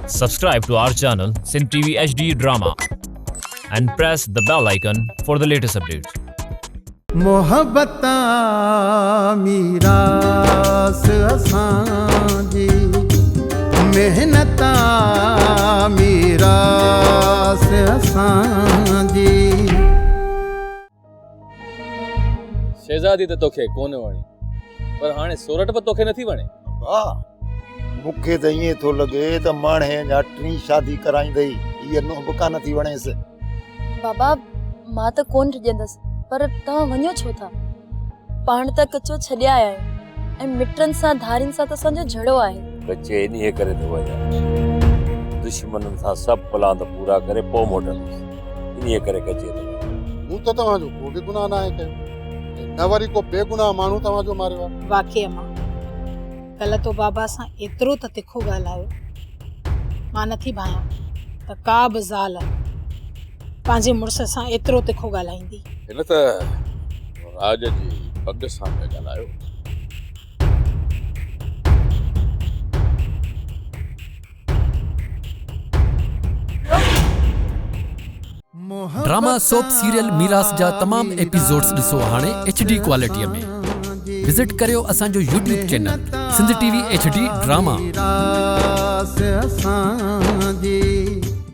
Subscribe to our channel Sindh TV HD Drama and press the bell icon for the latest updates. محبت آ ميراث اسان جي محنت آ ميراث اسان جي. شهزادي ته توکي ڪونه وڻي، پر هاڻي سورٺ به توکي نٿي وڻي. ابا، مون کي ته ائين ٿو لڳي ته ماڻهي اڃا ٽين شادي ڪرائيندئي، هيء نونهن به ڪانه ٿي وڻيس. بابا، مان ته ڪونه ڊڄندس، پر توهان وڃو ڇو ٿا؟ پاڻ ته ڪچو ڇڏي آيا آهيون ۽ مٽن سان ڌارين سان ته اسان جو جهيڙو آهي. ڪچي انهيء ڪري ٿو وڃان. دشمنن سان سڀ پلاند پورا ڪري پوء موٽندس. انهيء ڪري ڪچي ٿو وڃان. مون ته توهان جو ڪو به گناهه ناهي ڪيو ۽ نه وري ڪو بيگناهه ماڻهو توهان جو ماريو آهي. واقعي امان، ڪلهه تو بابا سان ايترو ته تکو ڳالهايو، مان نٿي ڀانيان ته ڪا به زال پنهنجي مڙس سان ايترو تکو ڳالهائيندي. هن ته راڄ جي پڳ سان پئي ڳالهايو. ڊراما سوپ سيريل ميراث جا تمام ايپيسوڊز ڏسو هاڻي ايڇ ڊي ڪوالٽي ۾ وزٽ ڪريو اسان جو YouTube channel Sindh T V H D drama. ميراث اسان جي.